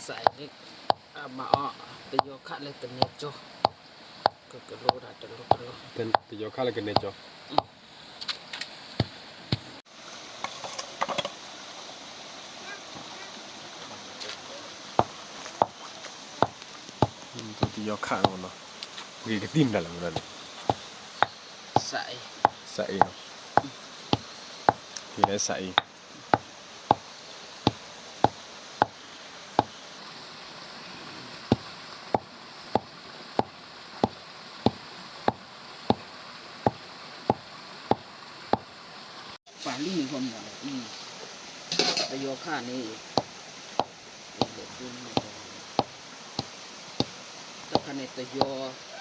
စးအံၤန့ၣ် အမၤအီၤ တယီၤခးလၢကနဲကၠီ, ကကလိဒၣ်တလိတလိ, တယီၤခးလၢကနဲကၠီ. တယီၤခးနီၤ, ဂ့ၤကသံၣ်မတၤလဲၣ်မတၤန့ၣ်, စးအံၤ, စးအံၤနီၤ, ဂ့ၤလၢစးအံၤ. ပာ်လံန့ၣ်ဃီမး, တယီၤခးန့ၣ်, တခါန့ၣ်တယီၤ